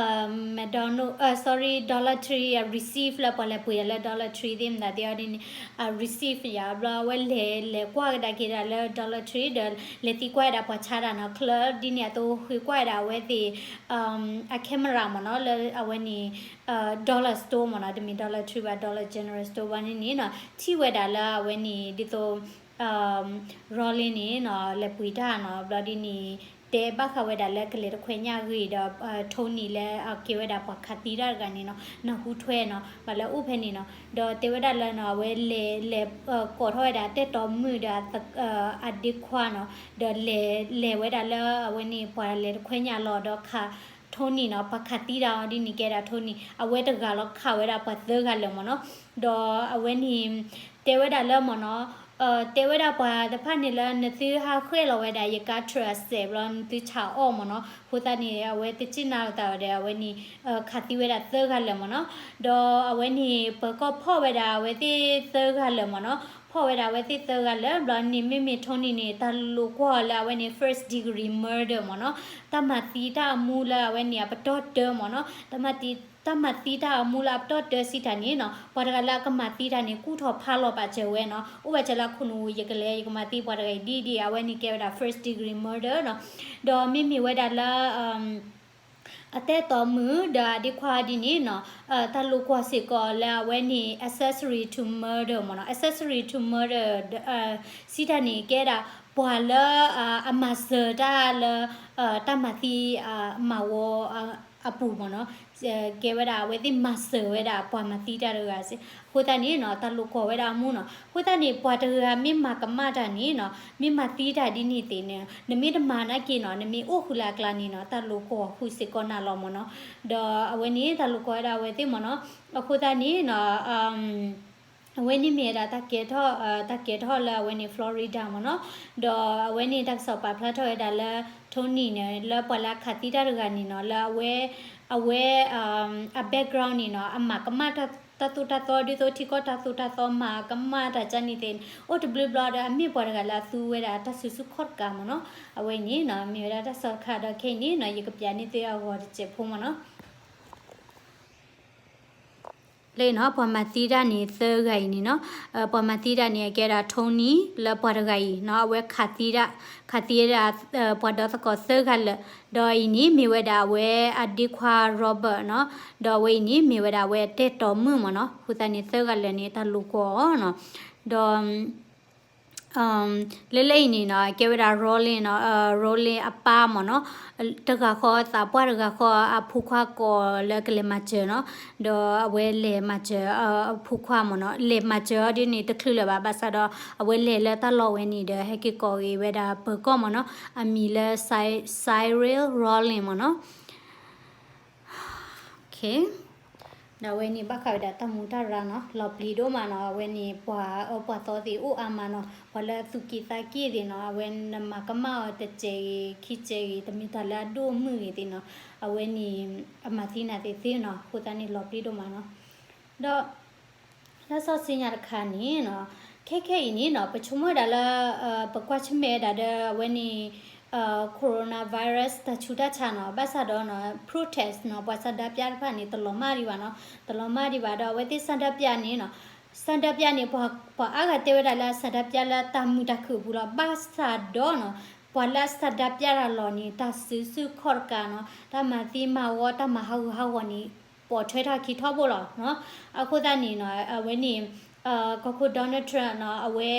McDonald, sorry, Dollar Tree အ receipt လၢပှၤလဲၤပှ့ၤတၢ်လၢ Dollar Tree သ့ၣ်မတၤသ့ၣ်အီၤဒ်န့ၣ် အ receipt ယၤဘျီ အဝဲလဲၤ လဲၤကွၢ်ကဒါက့ၤဒၣ်လၢ Dollar Tree ဒီးလဲၤသံကွၢ်ဝဲဒၣ်ပှၤဆါတၢ်နီၤ ချၢဒ်န့ၣ်အသိးဃ့ကွၢ်ဝဲဒၣ်အဝဲသ့ၣ် အ camera မ့ၢ်နီၤ လၢအဝဲန့ၣ် Dollar Store မ့ၢ်နီၤ တမ့ၢ် Dollar Tree ဘၣ် Dollar General Store ဘၣ်န့ၣ်န့ၣ်နီၤ ထံၣ်ဝဲဒၣ်လၢအဝဲန့ၣ်ဒ်သိး Rollins န့ၣ်နီၤ လဲၤပှ့ၤတၢ်နီၤ ဘျီဒ်န့ၣ် တဲဘၣ်ဃးဝဲဒၣ်လၢကလဲၤတခွဲညၣ်အဂ့ၢ်ဒီး Tony လၢအကဲဝဲဒၣ်ပှၤခးသံတၢ်တဂၤန့ၣ်နီၤ နၢ်ဟူထွဲနီၤ ဘၣ်လၢအိၣ်ဖဲန့ၣ်နီၤ ဒီးတဲဝဲဒၣ်လၢနီၤ အဝဲလဲၤလဲၤ ကိးထီၣ်ဝဲဒၣ်တဲတီမုၣ်ဒီး အဒ့ခွါနီၤ ဒီးလဲၤလဲၤဝဲဒၣ်လၢအဝဲန့ၣ် ပှၤလဲၤတခွဲညၣ်လီၤဒီးခး Tony နီၤ ပှၤခးသံတၢ်အီၤဒ်န့ၣ်ကဲဒၣ် Tony အဝဲတဂၤလီၤခးဝဲဒၣ်ပှၤသၢဂၤလၢာ်မ့ၢ်နီၤ ဒီးအဝဲန့ၣ် တဲဝဲဒၣ်လၢမ့ၢ်နီၤ တဲဝဲဒၣ်ပှၤတဖၣ်န့ၣ်လၢ နသုဟးဃဲလီၤဝဲဒၣ် ယကါထြၢအစဲးဘျီ နသုဆးအီၣ်မ့ၢ်နီၤ အဃိသတးန့ၣ် အဝဲတစံၣ်နၤလိာ်သးဝဲဒီး အဝဲန့ၣ် ခးသံဝဲဒၣ်သၢဂၤလၢာ်မ့ၢ်နီၤ ဒီးအဝဲန့ၣ် ပၢၤကီၢ်ဖီၣ်ဝဲဒၣ်အဝဲသ့ၣ်သၢဂၤလၢာ်မ့ၢ်နီၤ ဖီၣ်ဝဲဒၣ်အဝဲသ့ၣ်သၢဂၤလၢာ် ဘျီန့ၣ် မ့မ့ၢ် Tony န့ၣ် တၢ်လိာ်ကွီၢ်လၢအဝဲန့ၣ် first degree murder မ့ၢ်နီၤ တၢ်မၤသံတၢ်အမူလၢအဝဲန့ၣ် အပတီၢ်တၢမ့ၢ်နီၤ တၢ်မၤသံတၢ်အမူလၢအပတီၢ်တၢစံးတၢ်န့ၣ်နီၤ ပှၤတဂၤလၢအကမၤသံတၢ်န့ၣ် ကူၣ်ထီၣ်ဖးလီၤပာ်စၢၤဝဲနီၤ အိၣ်ဝဲစၢၤလၢအခိၣ်နူာ် ယကလဲၤ ယကမၤသံပှၤတဂၤအံၤဒ်ဒ် အဝဲန့ၣ်ကဲဝဲဒၣ် first degree murder နီၤ ဒီးမ့မ့ၢ်ဝဲဒၣ်လၢ အတဲတီမုၣ်ဒီးအဒ့ခွါဒ်န့ၣ်နီၤ တၢ်လိာ်ကွီၢ်စ့ၢ်ကီးလၢအဝဲန့ၣ် accessory to murder မ့ၢ်နီၤ accessory to murder စံးတၢ်န့ၣ် ကဲဒၣ်ပှၤလၢ အမၤစၢၤတၢ်လၢ တၢ်မၤသံ မၤဝီ အပူၤမ့ၢ်နီၤ ကဲဝဲဒၣ်အဝဲသ့ၣ်မၤစၢၤဝဲဒၣ်ပှၤမၤသံတၢ်တဂၤစ့ၢ် အဃိသတးန့ၣ်နီၤ တၢ်လိာ်ကွီၢ်ဝဲဒၣ်အမူနီၤ အဃိသတးန့ၣ် ပှၤတဂၤမ့ၢ်မၤကမၣ်တၢ်န့ၣ်နီၤ မ့ၢ်မၤသံတၢ်ဒ်န့ၣ်သ့ၣ်န့ၣ် နမ့ၢ်တမၤနာ်က့နီၤ နမ့ၢ်အိၣ်ဃုာ်လၢအကျါန့ၣ်နီၤ တၢ်လိာ်ကွီၢ်ဃုာ်စ့ၢ်ကီးနၤလီၤမ့ၢ်နီၤ ဒီးအဝဲန့ၣ် တၢ်လိာ်ကွီၢ်ဝဲဒၣ်အဝဲသ့ၣ်မ့ၢ်နီၤ အဃိသတးန့ၣ်နီၤ အဝဲန့ၣ်မ့ၢ်ဝဲဒၣ်တၢ်ကဲထီၣ် တၢ်ကဲထီၣ်လၢအဝဲန့ၣ် Florida မ့ၢ်နီၤ ဒီးအဝဲန့ၣ် တၢ်ကစီၣ်ပာ်ဖျါထီၣ်ဝဲဒၣ်လၢ Tony န့ၣ် လၢပှၤလၢအခးသံတၢ်တဂၤန့ၣ်နီၤ လၢအဝဲ အဝဲ အ background န့ၣ်နီၤ အမၤကမၣ်တၢ်သိၣ်တၢ်သီ ဒ်သိးထံကီၢ်တၢ်သိၣ်တၢ်သီမၤကမၣ်တၢ်ကန့ၣ်သ့ၣ် အိၣ်တဘျုးဘျီဒီး အမ့ၢ်ပှၤတဂၤလၢအသူဝဲဒၣ်တၢ်စုဆူၣ်ခီၣ်တကးမ့ၢ်နီၤ အဝဲအံၤန့ၣ်နီၤ မ့ၢ်ဝဲဒၣ်တၢ်ကစီၣ်တခါဒီးခဲအံၤန့ၣ်နီၤ ယကပျးန့ၢ်သုအဂီၤတစဲးဖိမ့ၢ်နီၤ လၢနီၤ ပှၤမၤသံတၢ်န့ၣ်သၢဂၤအံၤန့ၣ်နီၤ ပှၤမၤသံတၢ်န့ၣ် အကဲဒၣ် Tony လၢပှၤတဂၤအံၤနီၤ အဝဲခးသံဒၣ် ခးသံဒၣ် ပှၤဒီသကိးသၢဂၤလၢာ် ဒီးအံၤန့ၣ်မ့ၢ်ဝဲဒၣ်အဝဲအဒ့ခွါ Robert နီၤ ဒီးအဝဲအံၤန့ၣ်မ့ၢ်ဝဲဒၣ်အဝဲအတဲတီမုၣ်မ့ၢ်နီၤ အဃိသတးန့ၣ်သၢဂၤလၢာ်န့ၣ် တၢ်လိာ်ကွီၢ်အီၤနီၤ ဒီး လၢလၢအံၤန့ၣ်နီၤ ကဲဝဲဒၣ် Roland နီၤ Roland အပၢ်မ့ၢ်နီၤ တဂၤဃီသးပှၢ်တဂၤဃီအဖိခွါကိးလၢကလဲၤမၤစၢၤနီၤ ဒီးအဝဲလဲၤမၤစၢၤ အဖိခွါမ့ၢ်နီၤ လဲၤမၤစၢၤအီၤဒ်န့ၣ်တချုးလၢၤဘၣ် ဘၣ်ဆၣ်ဒီး အဝဲလဲၤလၢတၢ်လီၢ်ဝဲန့ၣ်ဒီး ဟဲက့ၤကိးဂ့ၤဝဲဒၣ်ပၢၤကီၢ်မ့ၢ်နီၤ အမံၤလၢ Cyril Roland မ့ၢ်နီၤ ဒီးအဝဲန့ၣ်ဘၣ်ဃးဝဲဒၣ်တၢ်မူတၢ်ရၢ်နီၤ လီၤပျံၤဒိၣ်မးနီၤ အဝဲန့ၣ်ပှၤအၢပှၤသီသ့ၣ်အိၣ်အါမးနီၤ ပှၤလၢအသူၣ်က့ၣ်သးက့ၣ်သ့ၣ်နီၤ အဝဲနမၤကမၣ်အီၤတစဲးဂ့ၤ ခံစဲးဂ့ၤ တမ့ၢ်တၢ်လၢအဒိၣ်အမုၢ်ဂ့ၤသ့ၣ်နီၤ အဝဲန့ၣ် အမၤသံနၤသ့ၣ်သ့ၣ်နီၤ အဃိသတးန့ၣ်လီၤပျံၤဒိၣ်မးနီၤ ဒီး လၢစီဆှံညါတခါန့ၣ်နီၤ ခဲခဲအံၤန့ၣ်နီၤ ပဆိကမိၣ်ဝဲဒၣ်လၢ ပကွၢ်ဆၢၣ်မဲာ်ဝဲဒၣ်ဒီးအဝဲန့ၣ် coronavirus တၢ်ဆူးတၢ်ဆါနီၤ ဘၣ်ဆၣ်ဒီးနီၤ protest နီၤ ပှၤဆန္ဒပြတဖၣ်န့ၣ် တလီၤမၢ်ဒံးဘၣ်နီၤ တလီၤမၢ်ဒံးဘၣ်ဒီး အဝဲသ့ၣ်ဆန္ဒပြန့ၣ်နီၤ ဆန္ဒပြန့ၣ် ပှၤအါဂၤတဲဝဲဒၣ်လၢဆန္ဒပြလၢတၢ်မုာ်တၢ်ခုၣ်အပူၤလီၤ ဘၣ်ဆၣ်ဒီးနီၤ ပှၤလၢအဆန္ဒပြတၢ်လီၤန့ၣ် တၢ်စုဆူၣ်ခီၣ်တကးနီၤ တၢ်မၤသံမၤဝီ တၢ်မၤဟးဂူာ်ဟးဂီၤန့ၣ် ပိာ်ထွဲထီၣ်ခံထီဘိလီၤနီၤ အဃိသတးန့ၣ်နီၤ အဝဲန့ၣ် ကီၢ်ခိၣ် Donald Trump နီၤ အဝဲ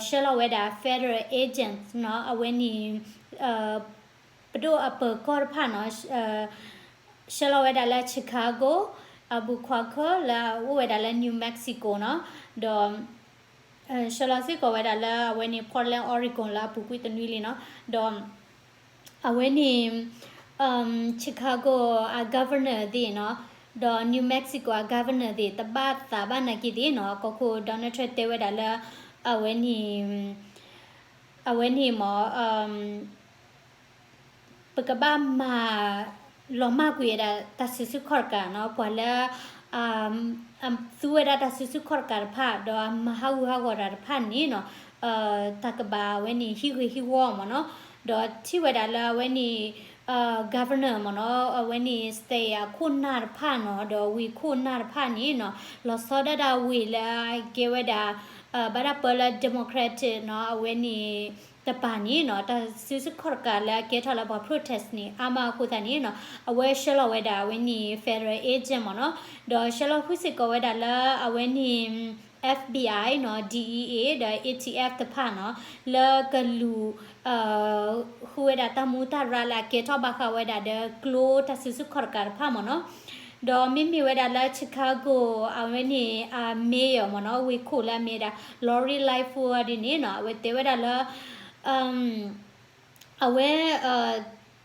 ဆှၢလီၤဝဲဒၣ် federal agents နီၤ အဝဲန့ၣ် ပဒိၣ်အပၢၤကီၢ်တဖၣ်နီၤ ဆှၢလီၤဝဲဒၣ်လၢ Chicago, Albuquerque လၢအအိၣ်ဝဲဒၣ်လၢ New Mexico နီၤ ဒီး ဆှၢလီၤစ့ၢ်ကီးဝဲဒၣ်လၢအဝဲန့ၣ် Portland, Oregon လၢအပူၤကွံာ်တနွံလံနီၤ ဒီး အဝဲန့ၣ် Chicago အ governor သ့ၣ်နီၤ ဒီး New Mexico အ governor သ့ၣ် တဘၣ်သးဘၣ်နာ်က့သ့ၣ်နီၤ ကီၢ်ခိၣ် Donald Trump တဲဝဲဒၣ်လၢ အဝဲန့ၣ် အဝဲန့ၣ်မ့ၢ် ပကဘၣ်မၤ လီၤမၢ်ကွံာ်ဝဲဒၣ်တၢ်စုဆူၣ်ခီၣ်တကးနီၤ ပှၤလၢ သူဝဲဒၣ်တၢ်စုဆူၣ်ခီၣ်တကးတဖၣ် ဒီးအမၤဟးဂူာ်ဟးဂီၤတၢ်တဖၣ်န့ၣ်နီၤ တၢ်ကဘၣ်အဝဲန့ၣ်ဟံးဂ့ၤဟံးဝီမ့ၢ်နီၤ ဒီးထံၣ်ဝဲဒၣ်လၢအဝဲန့ၣ် governor မ့ၢ်နီၤ အဝဲန့ၣ် state အခိၣ်နၢ်တဖၣ်နီၤ ဒီးဝ့ၢ်ခိၣ်နၢ်တဖၣ်န့ၣ်နီၤ လီၤဆီဒၣ်တၢ်ဝ့ၢ်လၢအကဲဝဲဒၣ် ဘၣ်တၢ်ပၢလၢ democratic နီၤ အဝဲန့ၣ် တပၤန့ၣ်နီၤ တၢ်စုဆူၣ်ခီၣ်တကးလၢအကဲထီၣ်လၢပှၤ protest န့ၣ် အါမးအဃိသတးန့ၣ်နီၤ အဝဲဆှၢလီၤဝဲဒၣ်အဝဲန့ၣ် federal agent မ့ၢ်နီၤ ဒီးဆှၢလီၤဃုာ်စ့ၢ်ကီးဝဲဒၣ်လၢအဝဲန့ၣ် FBI နီၤ DEA ဒီး ATF တဖၣ်နီၤ လၢကလူၤ ဃုဝဲဒၣ်တၢ်မူတၢ်ရၤလၢအကဲထီၣ်ဘၣ်ဃးဝဲဒၣ်ဒီး ကျိတၢ်စုဆူၣ်ခီၣ်တကးတဖၣ်မ့ၢ်နီၤ. ဒီးမ့မ့ၢ်ဝဲဒၣ်လၢ Chicago အဝဲန့ၣ် အ mayor မ့ၢ်နီၤ ဝ့ၢ်ခိၣ်လၢအမ့ၢ်ဝဲဒၣ် Lori Lightfoot ဒ်န့ၣ်နီၤ အဝဲတဲဝဲဒၣ်လၢ အဝဲ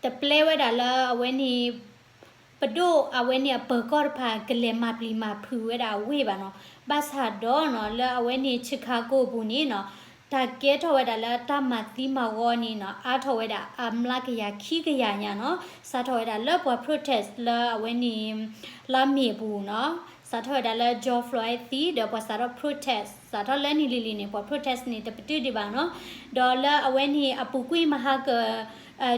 တပျဲဝဲဒၣ်လၢအဝဲန့ၣ် ပဒိၣ်အဝဲန့ၣ်အပၢၤကီၢ်တဖၣ် ကလဲၤမၤပျံၤမၤဖုးဝဲဒၣ်အဝ့ၢ်ဘၣ်နီၤ. ဘၣ်ဆၣ်ဒီးနီၤ လၢအဝဲန့ၣ် Chicago အပူၤန့ၣ်နီၤ တၢ်ကဲထီၣ်ဝဲဒၣ်လၢတၢ်မၤသံမၤဝီန့ၣ်နီၤ အါထီၣ်ဝဲဒၣ်အမျးကယၤခံကယၤညါနီၤ. စးထီၣ်ဝဲဒၣ်လၢပှၤ protest လၢအဝဲန့ၣ် လါမ့ၤအပူၤနီၤ စးထီၣ်ဝဲဒၣ်လၢ George Floyd သံ ဒီးပှၤစးထီၣ် protest စးထီၣ်လၢနံၤလံၤလံၤန့ၣ် ပှၤ protest န့ၣ် တပတုာ်ဒံးဘၣ်နီၤ. ဒီးလၢအဝဲန့ၣ် အပူၤကွံာ်မဟါက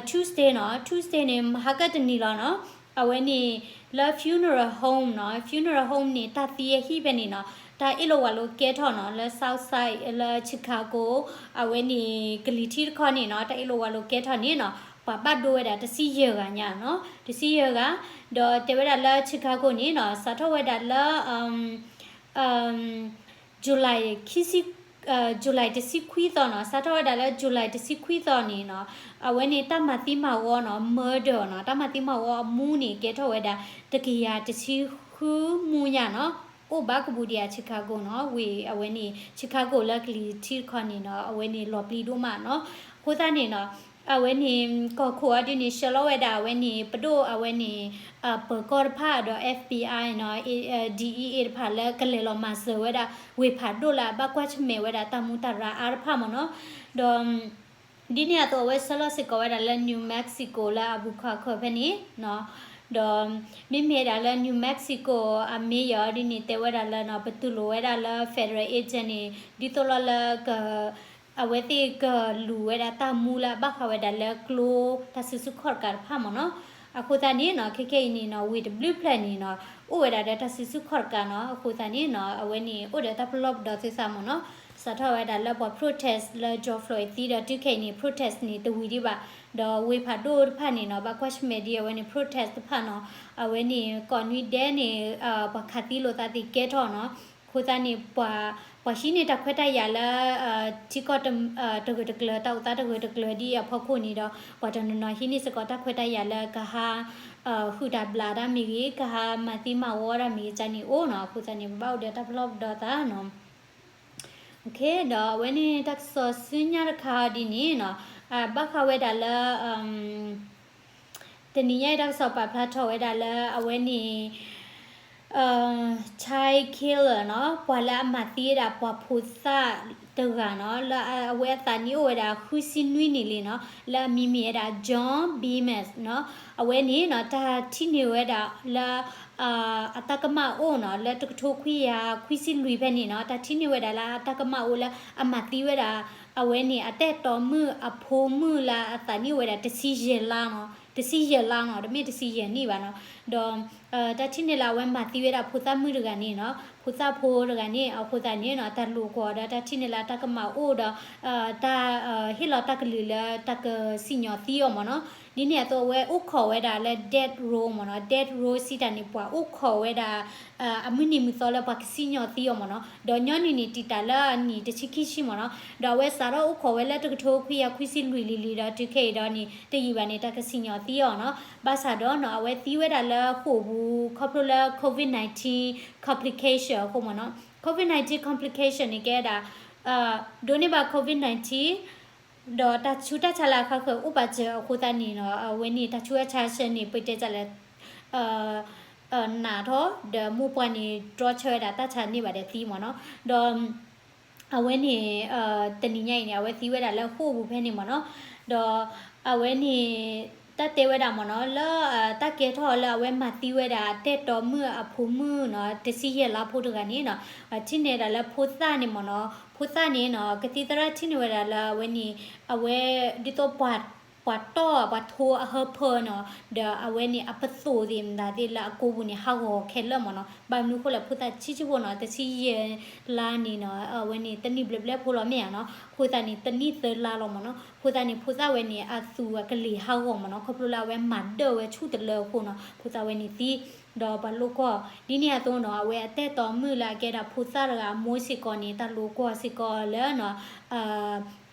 Tuesday နီၤ Tuesday န့ၣ် မဟါကတနံၤလီၤနီၤ အဝဲန့ၣ် လၢ funeral home နီၤ funeral home န့ၣ် တၢ်သံအဟံၣ်ဖဲန့ၣ်နီၤ တၢ်အ့ၣ်လိာ်ဝးလိာ်ကဲထီၣ်နီၤ လၢ South Side လၢ Chicago အဝဲန့ၣ် ကလံၤထံးတခီန့ၣ်နီၤ တၢ်အ့ၣ်လိာ်ဝးလိာ်ကဲထီၣ်န့ၣ်နီၤ ပှၤဘၣ်ဒိဝဲဒၣ်တဆံယဲၢ်ဂၤညါနီၤ တဆံယဲၢ်ဂၤ ဒီးတဲဝဲဒၣ်လၢ Chicago န့ၣ်နီၤ စးထီၣ်ဝဲဒၣ်လၢ July ခံဆံ July တဆံခွံသီနီၤ စးထီၣ်ဝဲဒၣ်လၢ July တဆံခွံသီန့ၣ်နီၤ အဝဲန့ၣ်တၢ်မၤသံမၤဝီနီၤ murder နီၤ တၢ်မၤသံမၤဝီအမူန့ၣ် ကဲထီၣ်ဝဲဒၣ် တကယၤတဆံဃုမူညါနီၤ အိၣ်ဘၣ်ကဘူးဒံးဧါ Chicago နီၤ ဝ့ၢ်အဝဲန့ၣ် Chicago လၢကလံၤထံးတခီန့ၣ်နီၤ အဝဲန့ၣ်လီၤပျံၤဒိၣ်မးနီၤ အဃိသတးန့ၣ်နီၤ အဝဲန့ၣ် ကီၢ်ခိၣ်အီၤဒ်န့ၣ် ဆှၢလီၤဝဲဒၣ်အဝဲန့ၣ် ပဒိၣ်အဝဲန့ၣ် ပၢၤကီၢ်တဖၣ်ဒီး FBI နီၤ DEA တဖၣ်လၢကလဲၤလီၤမၤစၢၤဝဲဒၣ် ဝ့ၢ်ဖးဒိၣ်လၢအဘၣ်ကွၢ်ဆၢၣ်မဲာ်ဝဲဒၣ်တၢ်မူတၢ်ရၤအါတဖၣ်မ့ၢ်နီၤ ဒီး ဒ်န့ၣ်အသိးအဝဲဆှၢလီၤစ့ၢ်ကီးဝဲဒၣ်လၢ New Mexico လၢအဘူးခီၣ်ခၢၣ်ဖဲန့ၣ်နီၤ ဒီး မ့မ့ၢ်ဒၣ်လၢ New Mexico အ mayor ဒ်န့ၣ် တဲဝဲဒၣ်လၢနီၤ ပတူၢ်လိာ်ဝဲဒၣ်လၢ federal agent န့ၣ် ဒ်သိးလီၤလၢက အဝဲသ့ၣ်ကလူၤဝဲဒၣ်တၢ်မူလၢအဘၣ်ဃးဝဲဒၣ်လၢကျိ တၢ်စုဆူၣ်ခီၣ်တကးတဖၣ်မ့ၢ်နီၤ အဃိသတးန့ၣ်နီၤ ခဲခဲအံၤန့ၣ်နီၤ ဝ့ၢ်တဘျုးဖျၢၣ်န့ၣ်နီၤ အိၣ်ဝဲဒၣ်ဒီးတၢ်စုဆူၣ်ခီၣ်တကးနီၤ အဃိသတးန့ၣ်နီၤ အဝဲန့ၣ်အိၣ်ဒီးတၢ်ပလီၢ်ပဒီသ့ၣ်သးမ့ၢ်နီၤ စးထီၣ်ဝဲဒၣ်လၢပှၤ protest လၢ George Floyd သံဒီးတုၤခဲအံၤန့ၣ် protest န့ၣ် တဝံၤဒံးဘၣ် ဒီးဝ့ၢ်ဖးဒိၣ်တဖၣ်န့ၣ်နီၤ ဘၣ်ကွၢ်ဆၢၣ်မဲာ်ဒ်အဝဲန့ၣ် protest တဖၣ်နီၤ အဝဲန့ၣ် ကိးနွံဒဲးန့ၣ် ပှၤခးသံလိာ်သးသ့ၣ်ကဲထီၣ်နီၤ အဃိသတးန့ၣ် ပှၤ ပှၤဟံးန့ၢ်တၢ်ခွဲးတၢ်ယာ်လၢ ထံကီၢ်တဂၢၢ်တကျၢၤ တၢ်အိၣ်သးတဂၢၢ်တကျၢၤဒ်အဖီခိၣ်န့ၣ်ဒီး ပှၤတနီၤနီၤဟံးန့ၢ်စ့ၢ်ကီးတၢ်ခွဲးတၢ်ယာ်လၢကဟး ဃုာ်တၢ်ဘျးတၢ်မ့ၢ်ဂ့ၤ ကဟးမၤသံမၤဝီတၢ်မ့ၢ်ဂ့ၤန့ၣ်အိၣ်နီၤ အဃိသတးန့ၣ် ပဘၣ်အိၣ်ဒီးတၢ်ပလီၢ်ပဒီသးနီၤ ဒီးအဝဲန့ၣ်တၢ်ကစီၣ်ဆူညါတခါဒ်န့ၣ်နီၤ ဘၣ်ဃးဝဲဒၣ်လၢ တနံၤညါအံၤတၢ်ကစီၣ်ပာ်ဖျါထီၣ်ဝဲဒၣ်လၢအဝဲန့ၣ် child killer နီၤ ပှၤလၢအမၤသံဝဲဒၣ်ပှၤဖိသၣ်တဂၤနီၤ လၢအဝဲအသးနံၣ်အိၣ်ဝဲဒၣ်ဃုဆံနွံနံၣ်လံနီၤ လၢအမံၤမ့ၢ်ဝဲဒၣ် John Bemis နီၤ အဝဲန့ၣ်နီၤ တၢ်ထံၣ်န့ၢ်ဝဲဒၣ်လၢ အတၢ်ကမၣ်အိၣ်နီၤ လၢတကထိခွံကယၤခွံဆံလွံၢ်ဖဲန့ၣ်နီၤ တၢ်ထံၣ်န့ၢ်ဝဲဒၣ်လၢအတၢ်ကမၣ်အိၣ်လၢအမၤသံဝဲဒၣ် အဝဲန့ၣ်အတၢ်အဲၣ်တီမုၣ်အဖိမုၣ်လၢအသးနံၣ်အိၣ်ဝဲဒၣ်တဆံယဲၢ်လါနီၤ တဆံယဲၢ်လါနီၤ တမ့ၢ်တဆံယဲၢ်နံၣ်ဘၣ်နီၤ ဒီး တၢ်ထံၣ်န့ၢ်လၢအဝဲမၤသံဝဲဒၣ်ဖိသၣ်မုၣ်တဂၤန့ၣ်နီၤ ဖိသၣ်ဖိတဂၤန့ၣ် အဃိသတးန့ၣ်နီၤ တၢ်လိာ်ကွီၢ်ဒီးတၢ်ထံၣ်န့ၢ်လၢအတၢ်ကမၣ်အိၣ်ဒီး တၢ်ဟ့ၣ်လီၤတၢ်ကလုၢ်လၢတၢ်ကစံၣ်ညီၣ်သံအီၤမ့ၢ်နီၤ ဒ်န့ၣ်အသိးအဝဲအိၣ်ခိးဝဲဒၣ်လၢ death row မ့ၢ်နီၤ death row စံးတၢ်န့ၣ် ပှၤအိၣ်ခိးဝဲဒၣ် အမုၢ်နံၤမုၢ်သီလၢပှၤကစံၣ်ညီၣ်သံအီၤမ့ၢ်နီၤ ဒီးညီနုၢ်န့ၣ်တံာ်တာ်လၢအနံၣ်တဆံခံဆံမ့ၢ်နီၤ ဒီးအဝဲစးထီၣ်အိၣ်ခိးဝဲလၢတကထိခွံကယၤခွံဆံလွံၢ်လံၤလံၤဒီးတုၤခဲအံၤဒီးန့ၣ် တယံာ်ဘၣ်န့ၣ် တၢ်ကစံၣ်ညီၣ်သံအီၤနီၤ ဘၣ်ဆၣ်ဒီးနီၤ အဝဲသံဝဲဒၣ်လၢဃိာ်ပူၤ ခီဖျိလၢ COVID nineteen complication အဃိမ့ၢ်နီၤ COVID nineteen complication န့ၣ်ကဲဒၣ် ဒိးန့ၢ်ဘၣ် COVID nineteen ဒီးတၢ်ဆူးတၢ်ဆါလၢအဃါဃၢၤအိၣ်ပာ်စၢၤအဃိသတးန့ၣ်နီၤ အဝဲန့ၣ်တၢ်ဆူးတၢ်ဆါဆၢန့ၣ် ပတဲတၢ်လၢ နာ်ထီၣ် ဒီးမိၢ်ပှၢ်န့ၣ် တြီဆၢဝဲဒၣ်တၢ်ဆါန့ၢ်ဘၣ်ဒီးသံမ့ၢ်နီၤ ဒီး အဝဲန့ၣ် တနံၤညါအံၤန့ၣ် အဝဲသံဝဲဒၣ်လၢဃိာ်ပူၤဖဲန့ၣ်မ့ၢ်နီၤ ဒီး အဝဲန့ၣ် တၢ်တဲဝဲဒၣ်မ့ၢ်နီၤ လၢ တၢ်ကဲထီၣ်လၢအဝဲမၤသံဝဲဒၣ် တဲတီမုၣ်အဖိမုၣ်နီၤ တဆံယဲၢ်လါဖိတဂၤန့ၣ်နီၤ ထံၣ်န့ၢ်ဒၣ်လၢဖိသၣ်န့ၣ်မ့ၢ်နီၤ ဖိသၣ်န့ၣ်နီၤ ကသံၣ်သရၣ်ထံၣ်န့ၢ်ဝဲဒၣ်လၢအဝဲန့ၣ် အဝဲ ဒ်သိးပှၤ ပှၤတီၢ်ပှၤထိအဟၢဖၢနီၤ, ဒီးအဝဲန့ၣ်အပသိးသ့ၣ်မတၤသ့ၣ်လၢအကိးပူၤန့ၣ် ဟးဂီၤခဲလၢာ်မ့ၢ်နီၤ. ဘၣ်မနုၤဃိလဲၣ် ဖိသၣ်ဆံးဆံးဖိနီၤ, တဆံယဲၢ်လါန့ၣ်နီၤ, အဝဲန့ၣ်တနံၣ်ဘျဲၣ်ဘျဲၣ်ဖိလီၤမ့ၢ်ဧါနီၤ, အဃိသတးန့ၣ် တနံၣ်သၢလါလီၤမ့ၢ်နီၤ. အဃိသတးန့ၣ် ဖိသၣ်ဝဲန့ၣ် အသူးအကလံၤဟးဂီၤမ့ၢ်နီၤ, ခီဖျိလၢအဝဲမၤဒၢၣ်ဝဲဆူၣ်တလၢအဃိနီၤ, ဖိသၣ်ဝဲန့ၣ်သံ ဒီးပှၤလိၣ်ကွီၢ် ဒ်န့ၣ်အသိးနီၤ, အဝဲအတၢ်အဲၣ်တီမုၣ်လၢအကဲဒၣ်ဖိသၣ်တဂၤအမိၢ်စ့ၢ်ကီးန့ၣ် တၢ်လိၣ်ကွီၢ်စ့ၢ်ကီးလၢနီၤ,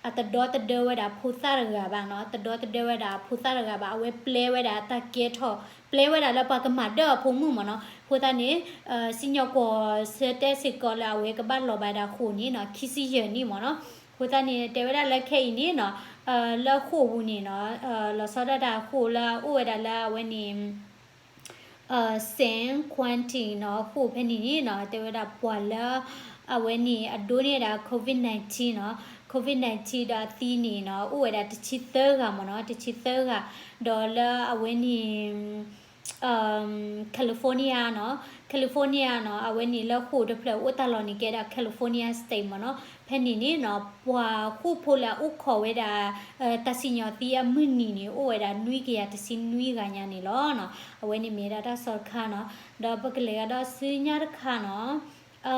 အတဒီသဒၢဝဲဒၣ်ဖိသၣ်တဂၤဘၣ်နီၤ, တဒီသဒၢဝဲဒၣ်ဖိသၣ်တဂၤဘၣ်, အဝဲပျဲဝဲဒၣ်တၢ်ကဲထီၣ်, ပျဲဝဲဒၣ်လၢပှၤကမၤဒၢၣ်အဖိမုၣ်မ့ၢ်နီၤ. အဃိသတးန့ၣ် စံၣ်ညီၣ်ကွီၢ်ဆၢတဲာ်စ့ၢ်ကီးလၢအဝဲကဘၣ်လီၤဘၣ်ဒၣ်ဃိာ်န့ၣ်နီၤ, ခံဆံယဲၢ်နံၣ်မ့ၢ်နီၤ. အဃိသတးန့ၣ် တဲဝဲဒၣ်လၢခဲအံၤန့ၣ်နီၤ, လၢဃိာ်ပူၤန့ၣ်နီၤ, လီၤဆီဒၣ်တၢ်ဃိာ်လၢအအိၣ်ဝဲဒၣ်လၢအဝဲန့ၣ် San Quentin နီၤ, ဃိာ်ဖဲန့ၣ်န့ၣ်နီၤ, တဲဝဲဒၣ်ပှၤလၢ အဝဲန့ၣ်အဒိးန့ၢ်ဝဲဒၣ် COVID nineteen နီၤ, COVID nineteen ဒီးအသံန့ၣ်နီၤ, အိၣ်ဝဲဒၣ်တဆံသၢဂၤမ့ၢ်နီၤ, တဆံသၢဂၤ, ဒီးလၢအဝဲန့ၣ် California နီၤ, California နီၤ, အဝဲန့ၣ်လၢဃိာ်တဖျၢၣ်အိၣ်တၢ်လီၢ်န့ၣ်ကဲဒၣ် California State မ့ၢ်နီၤ. ဖဲန့ၣ်န့ၣ်နီၤ, ပှၤဃိာ်ဖိလၢအအိၣ်ခိးဝဲဒၣ် တၢ်စံၣ်ညီၣ်သံအမုၢ်နံၤန့ၣ် အိၣ်ဝဲဒၣ်နွံကယၤတဆံနွံဂၤညါန့ၣ်လီၤနီၤ. အဝဲန့ၣ်မ့ၢ်ဒၣ်တၢ်ကစီၣ်တခါနီၤ, ဒီးပကလဲၤကဒီးဆူညါတခါနီၤ,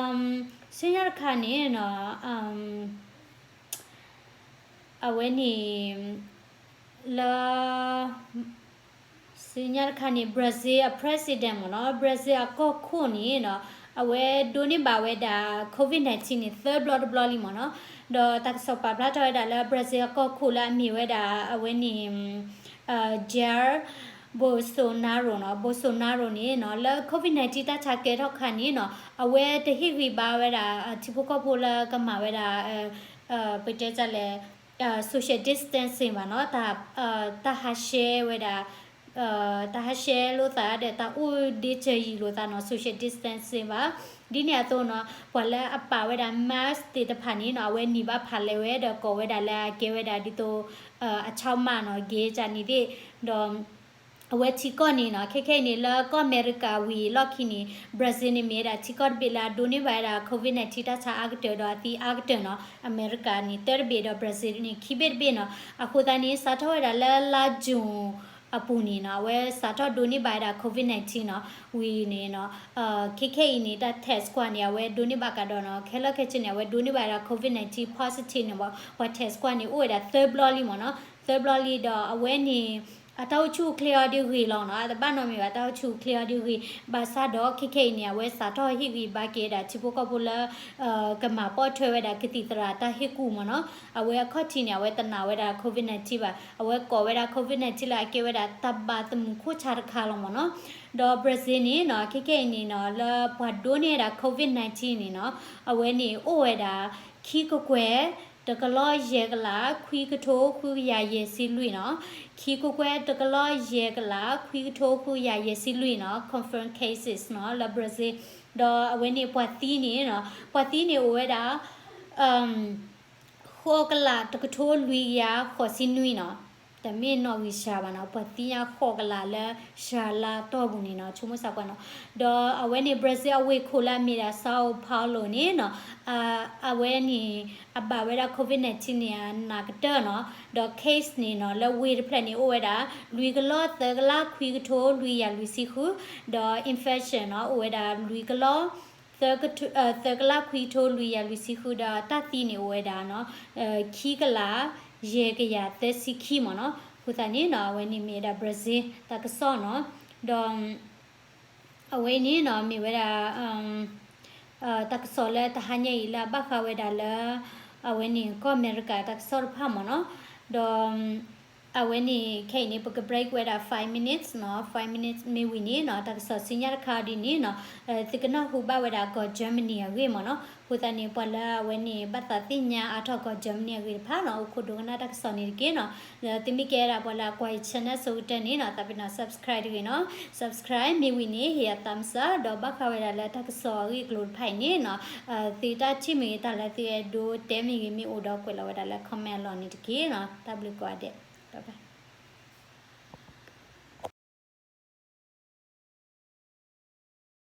ဆူညါတခါန့ၣ်နီၤ, အဝဲန့ၣ် လၢ ဆူညါတခါန့ၣ် Brazil အ president မ့ၢ်နီၤ, Brazil အကီၢ်ခိၣ်န့ၣ်နီၤ, အဝဲဒိးန့ၢ်ဘၣ်ဝဲဒၣ် COVID nineteen န့ၣ် သၢဘျီတဘျီလံမ့ၢ်နီၤ. ဒီးတၢ်ကစီၣ်ပာ်ဖျါထီၣ်ဝဲဒၣ်လၢ Brazil အကီၢ်ခိၣ်လၢအမ့ၢ်ဝဲဒၣ် အဝဲန့ၣ် Jair Bolsonaro နီၤ, Bolsonaro န့ၣ်နီၤ, လၢ COVID nineteen တၢ်ဆါကဲထီၣ်ခါန့ၣ်နီၤ, အဝဲတဟ့ၣ်ဂံၢ်ဘါဝဲဒၣ် ထံဖိကီၢ်ဖိလၢကမၤဝဲဒၣ် ပတဲလဲၣ် social distancing ဘၣ်နီၤ, တၢ်ဟးရှဲဝဲဒၣ် တၢ်ဟးရှဲလိာ်သးဒီးတၢ်အိၣ်ဒ့စၢၤယံာ်လိာ်သးနီၤ, social distancing ဘၣ်. ဒ်န့ၣ်အသိးနီၤ, ပှၤလၢအပာ်ဝဲဒၣ် mask သ့ၣ်တဖၣ်န့ၣ်နီၤ, အဝဲနံၤဘၣ်ဖးလဲဝဲဒီးကိးဝဲဒၣ်လၢအကဲဝဲဒၣ်ဒ်သိး အဆီမးနီၤ, ဂ့ၤကန့ၣ်သ့ၣ်, ဒီး အဝဲထံကီၢ်န့ၣ်နီၤ, ခဲခဲအံၤန့ၣ် လၢကီၢ်အမဲရကၤဝံၤအလီၢ်ခံန့ၣ် Brazil န့ၣ်မ့ၢ်ဝဲဒၣ်ထံကီၢ်တဘ့ၣ်လၢအဒိးန့ၢ်ဘၣ်ဝဲဒၣ် COVID nineteen တၢ်ဆါအါကတၢၢ်ဒီးအသံအါကတၢၢ်နီၤ, အမဲရကၤန့ၣ် တၢတဘ့ၣ်ဒီး Brazil န့ၣ် ခံဘ့ၣ်တဘ့ၣ်နီၤ. အဃိသတးန့ၣ် စးထီၣ်ဝဲဒၣ်လၢလါ June အပူၤန့ၣ်နီၤ, အဝဲစးထီၣ်ဒိးန့ၢ်ဘၣ်ဝဲဒၣ် COVID nineteen နီၤ, ဝံၤန့ၣ်နီၤ, ခဲခဲအံၤန့ၣ် တၢ် test ကွၢ်န့ၣ် အဝဲဒိးန့ၢ်ဘၣ်ကဒီးနီၤ, ခဲလၢာ်ခဲဆ့န့ၣ် အဝဲဒိးန့ၢ်ဘၣ်ဝဲဒၣ် COVID nineteen positive န့ၣ်မ့ၢ် ပှၤ test ကွၢ်န့ၣ် အိၣ်ဝဲဒၣ်သၢဘျီလံမ့ၢ်နီၤ, သၢဘျီလံဒီးအဝဲန့ၣ် အတၢ်အိၣ်ဆူၣ်အိၣ်ချ့အီၤဒ်ဂ့ၤလီၤနီၤ, အတဘၣ်နီတမံၤဘၣ် တၢ်အိၣ်ဆူၣ်အိၣ်ချ့အီၤဒ်ဂ့ၤ, ဘၣ်ဆၣ်ဒီးခဲခဲအံၤန့ၣ် အဝဲစးထီၣ်ဟ့ၣ်ဂံၢ်ဘါက့ၤဝဲဒၣ်ထံဖိကီၢ်ဖိလၢ ကမၤပိာ်ထွဲဝဲဒၣ်ကသံၣ်သရၣ်တၢ်ဟ့ၣ်ကူၣ်မ့ၢ်နီၤ, အဝဲအခီၣ်ထံးန့ၣ် အဝဲတနာ်ဝဲဒၣ် COVID nineteen ဘၣ်, အဝဲကိးဝဲဒၣ် COVID nineteen လၢအကဲဝဲဒၣ်တၢ်ဘၣ်သမူခိၣ်ဆါတခါလီၤမ့ၢ်နီၤ. ဒီး Brazil န့ၣ်နီၤ ခဲခဲအံၤန့ၣ်နီၤ လၢပှၤဒိးန့ၢ်ဝဲဒၣ် COVID nineteen န့ၣ်နီၤ အဝဲန့ၣ်အိၣ်ဝဲဒၣ် ခံကကွဲၢ် တကလီၢ်ယဲၢ်ကလး ခွံကထိဃုကယၤယဲၢ်ဆံလွံၢ်နီၤ, ခံကကွဲၢ် တကလီၢ်ယဲၢ်ကလး ခွံကထိဃုကယၤယဲၢ်ဆံလွံၢ်နီၤ confirm cases နီၤ လၢ Brazil. ဒီးအဝဲန့ၣ်ပှၤသံန့ၣ်နီၤ ပှၤသံန့ၣ်အိၣ်ဝဲဒၣ် ဃိးကလးတကထိလွံၢ်ကယၤဃိးဆံနွံနီၤ, တမ့ၢ်နီၣ်ဂံၢ်စှၤဘၣ်နီၤ, ပှၤသံညါဃိးကလးလၢစှၤလါတီၢ်ပူၤန့ၣ်နီၤ, ဆိကမိၣ်စးပှၤနီၤ. ဒီးအဝဲန့ၣ် Brazil အဝ့ၢ်ခိၣ်လၢအမ့ၢ်ဒၣ် Sao Paulo န့ၣ်နီၤ အဝဲန့ၣ် အဘၣ်ဝဲဒၣ် COVID nineteen န့ၣ် အနးကတၢၢ်နီၤ, ဒီး case န့ၣ်နီၤ လၢဝ့ၢ်တဖျၢၣ်န့ၣ် အိၣ်ဝဲဒၣ် လွံၢ်ကလီၢ်သၢကလးခွံကထိလွံၢ်ယၤလွံၢ်ဆံဃု, ဒီး infection နီၤ အိၣ်ဝဲဒၣ် လွံၢ်ကလီၢ် သၢကလးခွံကထိလွံၢ်ယၤလွံၢ်ဆံဃု, ဒီးတၢ်သံန့ၣ်အိၣ်ဝဲဒၣ်နီၤ ခံကလး ယဲၢ်ကယၤသၢဆံခံမ့ၢ်နီၤ. အဃိသတးန့ၣ်နီၤ အဝဲန့ၣ်မ့ၢ်ဝဲဒၣ် Brazil တၢ်ကစီၣ်နီၤ, ဒီး အဝဲအံၤန့ၣ်နီၤ မ့ၢ်ဝဲဒၣ် တၢ်ကစီၣ်လၢတဟါညါအံၤလၢအဘၣ်ဃးဝဲဒၣ်လၢ အဝဲန့ၣ် ကီၢ်အမဲရကၤတၢ်ကစီၣ်တဖၣ်မ့ၢ်နီၤ, ဒီး အဝဲန့ၣ် ခဲအံၤန့ၣ် ပက break ဝဲဒၣ် five minutes နီၤ, five minutes မ့ၢ်ဝံၤန့ၣ်နီၤ တၢ်ကစီၣ်ဆူညါတခါအံၤဒ်န့ၣ်နီၤ သုကနၢ်ဟူဘၣ်ဝဲဒၣ်ကီၢ် Germany အဂ့ၢ်မ့ၢ်နီၤ. အဃိသတးန့ၣ် ပှၤလၢအဝဲန့ၣ် ဘၣ်သးသ့ၣ်ညါအါထီၣ်ကီၢ် Germany အဂ့ၢ်တဖၣ်နီၤ အိၣ်ခိးဒိကနၣ်တၢ်ကစီၣ်န့ၣ်တက့ၢ်နီၤ. သုမ့ၢ်ကဲဒၣ်ပှၤလၢအကွၢ်ယ channel ဆိကတၢၢ်န့ၣ်နီၤ သးပ့ၤနီၣ် subscribe တဂ့ၤနီၤ, subscribe မ့ၢ်ဝံၤန့ၣ် ဟ့ၣ်ယၤ thumbs up ဒီးဘၣ်ဃးဝဲဒၣ်လၢတၢ်ကစီၣ်အဂ့ၢ်အကျိၤတဖၣ်အံၤန့ၣ်နီၤ သုတၢ်ထံၣ်မ့ၢ်ဂ့ၤ တၢ်လၢသုအဲၣ်ဒိးတဲမ့ၢ်ဂ့ၤ မ့ၢ်အိၣ်ဒီးကွဲးလီၤဝဲဒၣ်လၢ comment အလီၢ်န့ၣ်တက့ၢ်နီၤ. တၢ်ဘျုးကိးဂၤဒဲး bye bye.